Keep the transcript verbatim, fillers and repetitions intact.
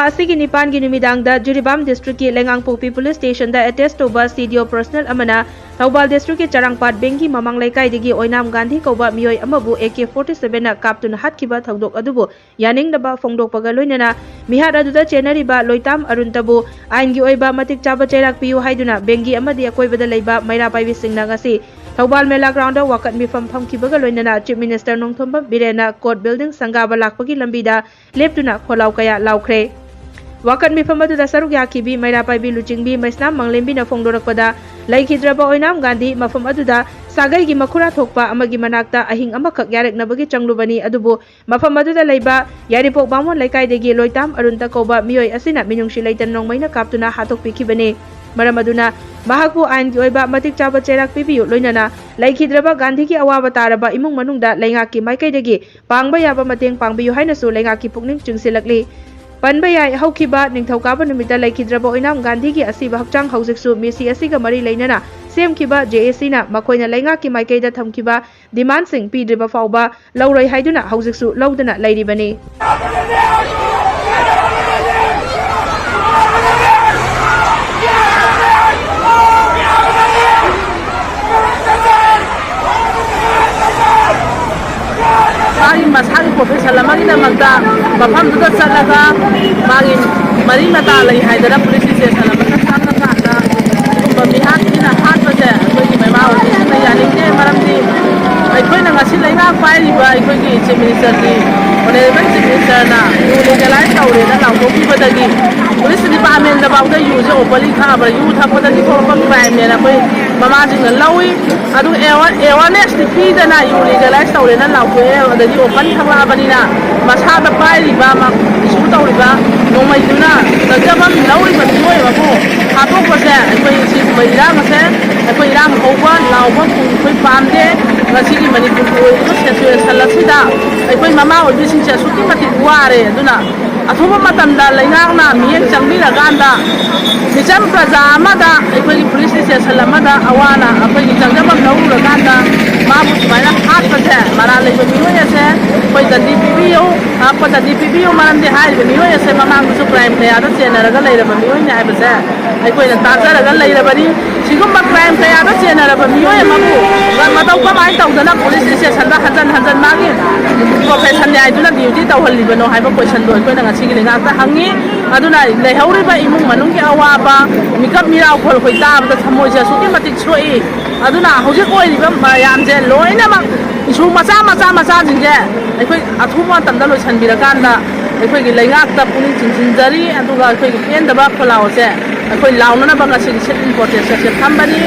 ꯑꯁꯤꯒꯤ ꯅꯤꯄꯥꯟꯒꯤ ꯅꯨꯃꯤꯗꯥꯡꯗ ꯖꯤꯔꯤꯕꯥꯝ ꯗꯤꯁꯇ꯭ꯔꯤꯛꯀꯤ ꯂꯩꯉꯥꯡꯄꯣꯛꯄꯤ ꯄꯨꯂꯤꯁ ꯁ꯭ꯇꯦꯁꯟꯗ ꯑꯦꯇꯦꯆ ꯇꯧꯕ ꯁꯤ ꯗꯤ ꯑꯣ ꯄꯔꯁꯅꯦꯜ ꯑꯃꯅ ꯊꯧꯕꯥꯜ ꯗꯤꯁꯇ꯭ꯔꯤꯛꯀꯤ ꯆꯔꯥꯡꯄꯥꯠ ꯕꯦꯡꯒꯤ ꯃꯃꯥꯡ ꯂꯩꯀꯥꯏꯗꯒꯤ ꯑꯣꯏꯅꯥꯝ ꯒꯥꯟꯙꯤ ꯀꯧꯕ ꯃꯤꯑꯣꯏ ꯑꯃꯕꯨ ꯑꯦ ꯀꯦ ꯐꯣꯔꯇꯤ ꯁꯚꯦꯟꯅ ꯀꯥꯞꯇꯨꯅ ꯍꯥꯠꯈꯤꯕ ꯊꯧꯗꯣꯛ ꯑꯗꯨꯕꯨ ꯌꯥꯅꯤꯡꯗꯕ ꯐꯣꯡꯗꯣꯛꯄꯒ ꯂꯣꯏꯅꯅ ꯃꯤꯍꯥꯠ ꯑꯗꯨꯗ ꯆꯦꯟꯅꯔꯤꯕ ꯂꯣꯏꯇꯥꯝ ꯑꯔꯨꯟꯇꯕꯨ ꯑꯥꯏꯟꯒꯤ ꯑꯣꯏꯕ ꯃꯇꯤꯛ ꯆꯥꯕ ꯆꯩꯔꯥꯛ ꯄꯤꯌꯨ ꯍꯥꯏꯗꯨꯅ ꯕꯦꯡꯒꯤ ꯑꯃꯗꯤ ꯑꯀꯣꯏꯕꯗ ꯂꯩꯕ ꯃꯩꯔꯥ ꯄꯥꯏꯕꯤꯁꯤꯡꯅ ꯉꯁꯤ ꯊꯧꯕꯥꯜ ꯃꯦꯂꯥ ꯒ꯭ꯔꯥꯎꯟꯗ ꯋꯥꯀꯠ ꯃꯤꯐꯝ ꯐꯝꯈꯤꯕꯒ ꯂꯣꯏꯅꯅ ꯆꯤꯐ ꯃꯤꯅꯤꯁꯇꯔ ꯅꯣꯡꯊꯣꯝꯕꯝ ꯕꯤꯔꯦꯟꯅ ꯀꯣꯔꯠ ꯕꯤꯜꯗꯤꯡ ꯁꯪꯒꯥꯕ ꯂꯥꯛꯄꯒꯤ ꯂꯝꯕꯤꯗ ꯂꯦꯞꯇꯨꯅ ꯈꯣꯜꯂꯥꯎ ꯀꯌꯥ ꯂꯥꯎꯈ꯭ꯔꯦ꯫ ꯋꯥꯀꯠ ꯃꯤꯐꯝ ꯑꯗꯨꯗ ꯁꯔꯨꯛ ꯌꯥꯈꯤꯕꯤ ꯃꯩꯔꯥ ꯄꯥꯏꯕꯤ ꯂꯨꯆꯤꯡꯕꯤ ꯃꯩꯁꯅꯥꯝ ꯃꯪꯂꯦꯝꯕꯤꯅ ꯐꯣꯡꯗꯣꯔꯛꯄꯗ, ꯂꯩꯈꯤꯗ꯭ꯔꯕ ꯑꯣꯏꯅꯥꯝ ꯒꯥꯟꯙꯤ ꯃꯐꯝ ꯑꯗꯨꯗ ꯁꯥꯒꯩꯒꯤ ꯃꯈꯨꯔꯥ ꯊꯣꯛꯄ ꯑꯃꯒꯤ ꯃꯅꯥꯛꯇ ꯑꯍꯤꯡ ꯑꯃꯈꯛ ꯌꯥꯔꯦꯛꯅꯕꯒꯤ ꯆꯪꯂꯨꯕꯅꯤ, ꯑꯗꯨꯕꯨ ꯃꯐꯝ ꯑꯗꯨꯗ ꯂꯩꯕ ꯌꯥꯏꯔꯤꯄꯣꯛ ꯕꯥꯃꯣꯟ ꯂꯩꯀꯥꯏꯗꯒꯤ ꯂꯣꯏꯇꯥꯝ ꯑꯔꯨꯟꯇ ꯀꯧꯕ ꯃꯤꯑꯣꯏ ꯑꯁꯤꯅ ꯃꯤꯅꯨꯡꯁꯤ ꯂꯩꯇꯅ ꯅꯣꯡꯃꯩꯅ ꯀꯥꯞꯇꯨꯅ ꯍꯥꯠꯇꯣꯛꯄꯤꯈꯤꯕꯅꯤ꯫ ꯃꯔꯝ ꯑꯗꯨꯅ ꯃꯍꯥꯛꯄꯨ ꯑꯥꯏꯟꯒꯤ ꯑꯣꯏꯕ ꯃꯇꯤꯛ ꯆꯥꯕ ꯆꯩꯔꯥꯛ ꯄꯤꯕꯤꯌꯨ, ꯂꯣꯏꯅꯅ ꯂꯩꯈꯤꯗ꯭ꯔꯕ ꯒꯥꯟꯙꯤꯒꯤ ꯑꯋꯥꯕ ꯇꯥꯔꯕ ꯏꯃꯨꯡ ꯃꯅꯨꯡꯗ ꯂꯩꯉꯥꯛꯀꯤ ꯃꯥꯏꯀꯩꯗꯒꯤ ꯄꯥꯡꯕ ꯌꯥꯕ ꯃꯇꯦꯡ ꯄꯥꯡꯕꯤꯌꯨ ꯍꯥꯏꯅꯁꯨ ꯂꯩꯉꯥꯛꯀꯤ ꯄꯨꯛꯅꯤꯡ ꯆꯤꯡꯁꯤꯜꯂꯛꯂꯤ꯫ ꯄꯟꯕ ꯌꯥꯏ, ꯍꯧꯈꯤꯕ ꯅꯤꯡꯊꯧꯀꯥꯕ ꯅꯨꯃꯤꯠꯇ ꯂꯩꯈꯤꯗ꯭ꯔꯕ ꯑꯣꯏꯅꯥꯝ ꯒꯥꯟꯙꯤꯒꯤ ꯑꯁꯤꯕ ꯍꯛꯆꯥꯡ ꯍꯧꯖꯤꯛꯁꯨ ꯃꯤꯁꯤ ꯑꯁꯤꯒ ꯃꯔꯤ ꯂꯩꯅꯅ ꯁꯦꯝꯈꯤꯕ ꯖꯦ ꯑꯦ ꯁꯤꯅ ꯃꯈꯣꯏꯅ ꯂꯩꯉꯥꯛꯀꯤ ꯃꯥꯏꯀꯩꯗ ꯊꯝꯈꯤꯕ ꯗꯤꯃꯥꯟꯁꯤꯡ ꯄꯤꯗ꯭ꯔꯤꯕ ꯐꯥꯎꯕ ꯂꯧꯔꯣꯏ ꯍꯥꯏꯗꯨꯅ ꯍꯧꯖꯤꯛꯁꯨ ꯂꯧꯗꯅ ꯂꯩꯔꯤꯕꯅꯤ꯫ ꯃꯥꯒꯤ ꯃꯁꯥꯒꯤ ꯄ꯭ꯔꯣꯐꯦꯁꯟ ꯑꯃꯒꯤꯗꯃꯛꯇ ꯃꯐꯝꯗꯨꯗ ꯆꯠꯂꯒ ꯃꯥꯒꯤ ꯃꯔꯤ ꯃꯇꯥ ꯂꯩ ꯍꯥꯏꯗꯅ ꯄꯨꯂꯤꯁ ꯁ꯭ꯇꯦꯁꯟ ꯑꯃꯗ ꯆꯪꯉꯀꯥꯟꯗ ꯁꯤꯒꯨꯝꯕ ꯃꯤꯍꯥꯠ ꯊꯤꯅ ꯍꯥꯠꯄꯁꯦ ꯑꯩꯈꯣꯏꯒꯤ ꯃꯃꯥ ꯑꯣꯏꯕꯤꯁꯤꯡꯅ ꯌꯥꯅꯤꯡꯗꯦ꯫ ꯃꯔꯝꯗꯤ ꯑꯩꯈꯣꯏꯅ ꯉꯁꯤ ꯂꯩꯉꯥꯛ ꯄꯥꯏꯔꯤꯕ ꯑꯩꯈꯣꯏꯒꯤ ꯆꯤꯐ ꯃꯤꯅꯤꯁꯇꯔꯒꯤ, ꯑꯣꯅꯔꯦꯕꯜ ꯆꯤꯐ ꯃꯤꯅꯤꯁꯇꯔꯅ ꯌꯨ ꯂꯤꯒꯦꯂꯥꯏꯁ ꯇꯧꯔꯦꯅ ꯂꯥꯎꯊꯣꯛꯈꯤꯕꯗꯒꯤ ꯄꯨꯂꯤꯁ ꯗꯤꯄꯥꯔꯠꯃꯦꯟꯗꯐꯥꯎꯗ ꯌꯨꯁꯦ ꯑꯣꯄꯟꯂꯤ ꯊꯛꯑꯕ꯭ꯔꯥ, ꯌꯨ ꯊꯛꯄꯗꯒꯤ ꯊꯣꯛꯂꯛꯄ ꯀ꯭ꯔꯥꯏꯝꯅꯦꯅ ꯑꯩꯈꯣꯏ ꯃꯃꯥꯁꯤꯡꯅ ꯂꯧꯏ꯫ ꯑꯗꯨꯒ ꯑꯦꯋꯥꯔ-, ꯑꯦꯋꯥꯔꯅꯦꯁꯇꯤ ꯄꯤꯗꯅ ꯌꯨ ꯂꯤꯒꯦꯂꯥꯏꯁ ꯇꯧꯔꯦꯅ ꯂꯥꯎꯊꯣꯛꯑꯦ꯫ ꯑꯗꯒꯤ ꯑꯣꯄꯟ ꯊꯛꯂꯛꯑꯕꯅꯤꯅ ꯃꯁꯥꯗ ꯄꯥꯏꯔꯤꯕ ꯃ-, ꯏꯁꯨ ꯇꯧꯔꯤꯕ ꯅꯣꯡꯃꯩꯗꯨꯅ ꯂꯧꯖꯐꯝ ꯂꯧꯔꯤꯕ ꯃꯤꯑꯣꯏ ꯑꯃꯕꯨ ꯍꯥꯠꯇꯣꯛꯄꯁꯦ ꯑꯩꯈꯣꯏ ꯁꯤꯒꯨꯝꯕ ꯏꯔꯥꯡ ꯑꯁꯦ ꯑꯩꯈꯣꯏ ꯏꯔꯥꯡ ꯍꯧꯕ ꯂꯥꯎꯕ ꯑꯩꯈꯣꯏ ꯄꯥꯝꯗꯦ꯫ ꯉꯁꯤꯒꯤ ꯃꯅꯤꯄꯨꯔꯒꯤ ꯑꯣꯏꯔꯤꯕ ꯁꯤꯆꯨꯋꯦꯁꯟ ꯑꯁꯤꯗ ꯑꯩꯈꯣꯏ ꯃꯃꯥ ꯑꯣꯏꯕꯤꯁꯤꯡꯁꯦ ꯑꯁꯨꯛꯀꯤ ꯃꯇꯤꯛ ꯋꯥꯔꯦ꯫ ꯑꯗꯨꯅ ꯑꯊꯨꯕ ꯃꯇꯝꯗ ꯂꯩꯉꯥꯛꯅ ꯃꯤꯠꯌꯦꯡ ꯆꯪꯕꯤꯔꯀꯥꯟꯗ ꯃꯤꯆꯝ ꯄ꯭ꯔꯖꯥ ꯑꯃꯗ ꯑꯩꯈꯣꯏꯒꯤ ꯄꯨꯂꯤꯁ ꯏꯁꯇꯦꯁꯟ ꯑꯃꯗ ꯑꯋꯥꯅ ꯑꯩꯈꯣꯏꯒꯤ ꯆꯪꯖꯐꯝ ꯂꯧꯔꯨꯔꯀꯥꯟꯗ ꯃꯥꯕꯨ ꯁꯨꯃꯥꯏꯅ ꯍꯥꯠꯄꯁꯦ, ꯃꯔꯥꯜ ꯂꯩꯕ ꯃꯤꯑꯣꯏ ꯑꯁꯦ ꯑꯩꯈꯣꯏ ꯗꯟꯗꯤ ꯄꯤꯕꯤꯌꯨ, ꯍꯥꯠꯄ ꯗꯟꯗꯤ ꯄꯤꯕꯤꯌꯨ꯫ ꯃꯔꯝꯗꯤ ꯍꯥꯏꯔꯤꯕ ꯃꯤꯑꯣꯏ ꯑꯁꯦ ꯃꯃꯥꯡꯗꯁꯨ ꯀ꯭ꯔꯥꯏꯝ ꯀꯌꯥꯗ ꯆꯦꯟꯅꯔꯒ ꯂꯩꯔꯕ ꯃꯤꯑꯣꯏꯅꯤ ꯍꯥꯏꯕꯁꯦ ꯑꯩꯈꯣꯏꯅ ꯇꯥꯖꯔꯒ ꯂꯩꯔꯕꯅꯤ꯫ ꯁꯤꯒꯨꯝꯕ ꯀ꯭ꯔꯥꯏꯝ ꯀꯌꯥꯗ ꯆꯦꯟꯅꯔꯕ ꯃꯤꯑꯣꯏ ꯑꯃꯕꯨ ꯃꯇꯧ ꯀꯃꯥꯏꯅ ꯇꯧꯗꯅ ꯄꯨꯂꯤꯁ ꯏꯁꯇꯦꯁꯟꯗ ꯍꯟꯖꯟ ꯍꯟꯖꯟ ꯃꯥꯒꯤ ꯄ꯭ꯔꯣꯐꯦꯁꯟꯅꯤ ꯍꯥꯏꯗꯨꯅ ꯗ꯭ꯌꯨꯇꯤ ꯇꯧꯍꯜꯂꯤꯕꯅꯣ ꯍꯥꯏꯕ ꯀꯣꯏꯁꯟꯗꯣ ꯑꯩꯈꯣꯏꯅ ꯉꯁꯤꯒꯤ ꯂꯩꯉꯥꯛꯇ ꯍꯪꯉꯤ꯫ ꯑꯗꯨꯅ ꯂꯩꯍꯧꯔꯤꯕ ꯏꯃꯨꯡ ꯃꯅꯨꯡꯒꯤ ꯑꯋꯥꯕ, ꯃꯤꯀꯞ ꯃꯤꯔꯥꯎ ꯈꯣꯜ ꯑꯩꯈꯣꯏ ꯇꯥꯕꯗ ꯊꯃꯣꯏꯁꯦ ꯑꯁꯨꯛꯀꯤ ꯃꯇꯤꯛ ꯁꯣꯛꯏ꯫ ꯑꯗꯨꯅ ꯍꯧꯖꯤꯛ ꯑꯣꯏꯔꯤꯕ ꯃꯌꯥꯝꯁꯦ ꯂꯣꯏꯅꯃꯛ ꯏꯁꯨ ꯃꯆꯥ ꯃꯆꯥ ꯃꯆꯥꯁꯤꯡꯁꯦ ꯑꯩꯈꯣꯏ ꯑꯊꯨꯕ ꯃꯇꯝꯗ ꯂꯣꯏꯁꯤꯟꯕꯤꯔꯀꯥꯟꯗ ꯑꯩꯈꯣꯏꯒꯤ ꯂꯩꯉꯥꯛꯇ ꯄꯨꯛꯅꯤꯡ ꯆꯤꯡꯁꯤꯟꯖꯔꯤ꯫ ꯑꯗꯨꯒ ꯑꯩꯈꯣꯏꯒꯤ ꯄꯦꯟꯗꯕ ꯈꯣꯜꯂꯥꯎ ꯑꯁꯦ ꯑꯩꯈꯣꯏ ꯂꯥꯎꯅꯅꯕ ꯉꯁꯤꯒꯤ sit-in protest ꯑꯁꯦ ꯐꯝꯕꯅꯤ꯫